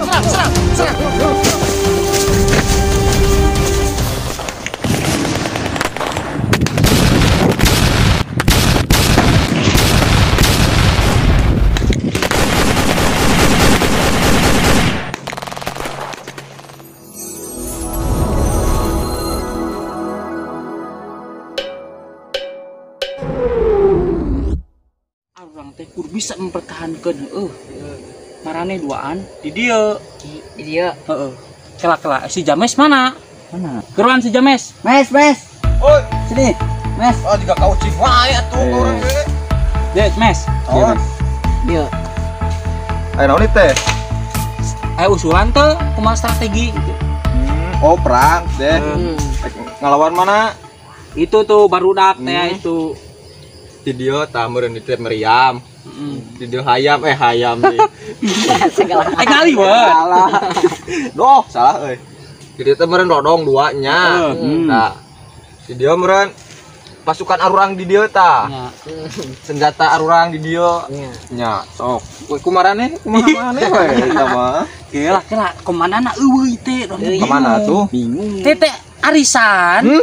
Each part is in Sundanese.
Serang, serang, serang. Urang teh kudu bisa mempertahankan heueuh. Marane duaan di dieu. Di dieu. Heeh. Kela-kela si James mana? Mana? Geruan si James. Mes, mes. Oi, sini. Mes. Oh, juga kau ucing wae atuh ka urang ge. Dek, Mes. Oh. Dieu. Ayo naon teh? Ayo usulan teh kumaha strategi gitu. Oh, perang deh. Ngelawan mana? Itu tuh barudak teh itu. Di dieu tah meureun di teh meriam. Di dieu hayam hayam deh. Segala. Kali we. Salah. Doh, salah euy. Di dieu teh meureun rodong dua nya. Nah. Di dieu meureun pasukan arurang di dieu tah. Senjata arurang di dieu. Nya, sok. Kumarane kumaha maneh we eta mah. Kela kela komandanna eueuh teh. Kemana tuh? Bingung. Teh teh arisan.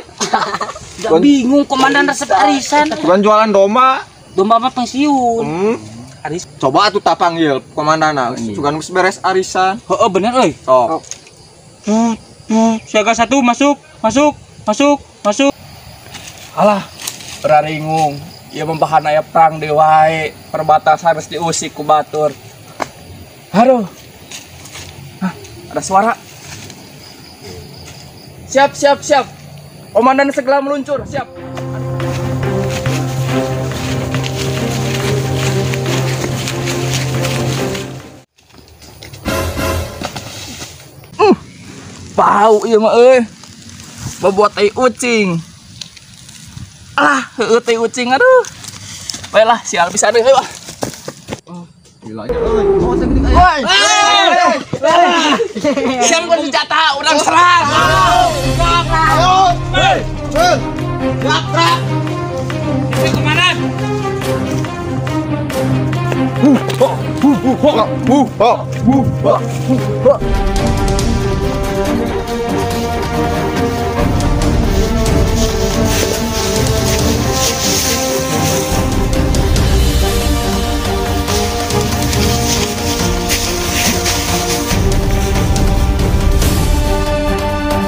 Gak bingung komandan resep arisan. Bukan jualan domba. Domba mah pensiun. Aris. Coba atuh tapanggil komandana. Sugan geus beres arisan. Heeh bener euy. Sok. Siaga satu masuk, masuk, masuk, masuk. Alah, beraringung. Ieu membahan aya perang deui wae. Perbatasan harus diusik ku batur. Aduh. Hah, ada suara. Siap, siap, siap. Komandan segera meluncur, siap. Bau ieu mah euy. Babuat tai ucing. Alah, heueuh tai ucing aduh. Baiklah, sial pisan euy, wah. Gila nya euy. Oh, segede aya. Siapkan senjata, urang serang. Ayo. Hei. Siap, serang. Komandan.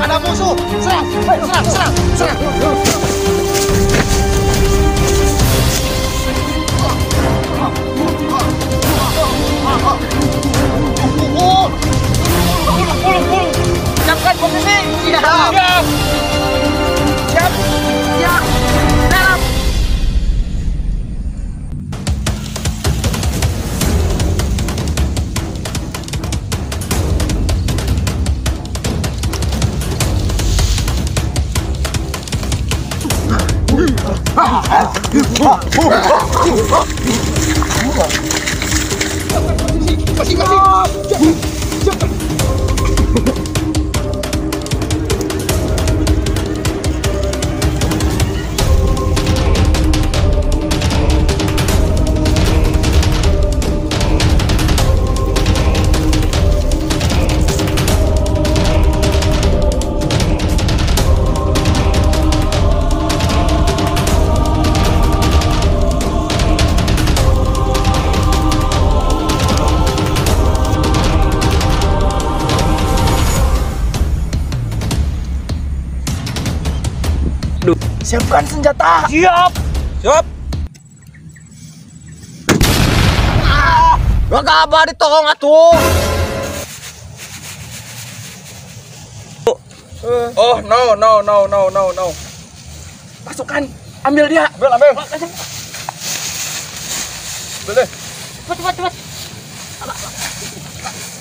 Ada musuh! Serang! Serang! Serang! Serang! Pulung, pulung. Siapkan posisi. Siap. Siap. Siap. Siap. Serang. Posisi, posisi. Siapkan senjata. Siap. Siap. Ah, gak apa ditolong atuh. Oh, no no no no no no. Pasukan, ambil dia. Ambil, ambil. Boleh. Cepat, cepat, cepat.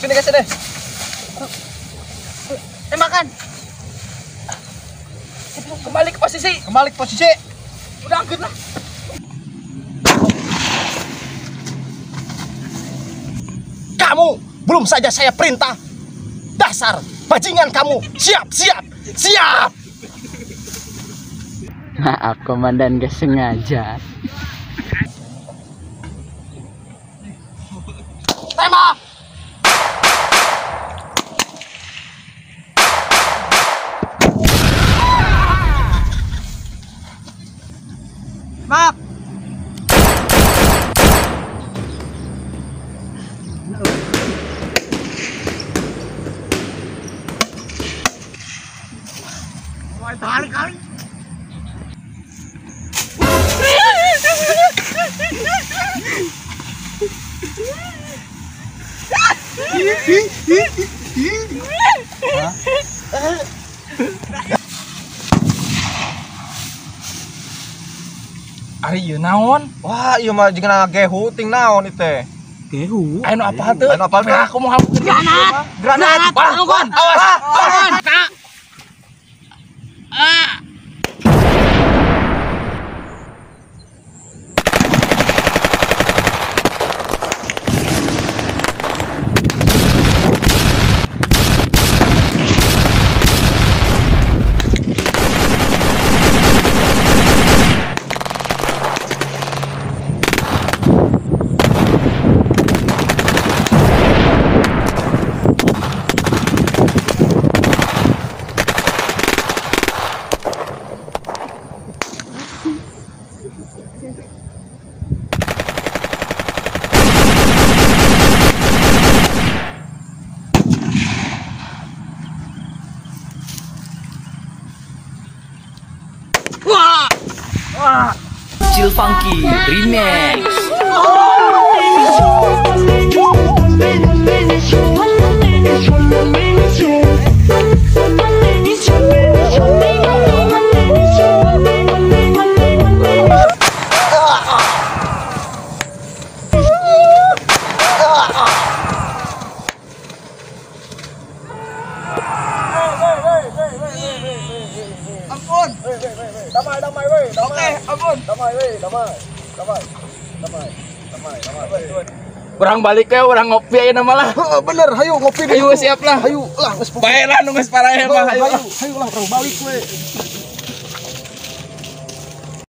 Sini ke sini. Tembakan. Kembali ke posisi. Kembali ke posisi. Udah angkat lah. Kamu belum saja saya perintah, Dasar bajingan kamu. Siap, siap, siap. Maaf komandan, gak sengaja. Tembak. Maaf. Kali-kali. Ari ieu naon? Wah, ieu mah jeung gehu ting naon ieu teh. Gehu. Anu apa teu? Anu apa teu? Aku mau hapus granat. Granat. Wah, awas. Awas. Ah. Chill Funky Remix. Ampun. Damai, damai, weh. Damai. Ampun. Damai, weh. Damai. Damai. Damai. Damai, damai. Urang balik ya, urang ngopi aja nama lah. Bener, hayu ngopi deh. Ayo siap lah. Hayu lah, geus bae lah nu geus paraeh mah. Hayu, hayu lah urang balik we.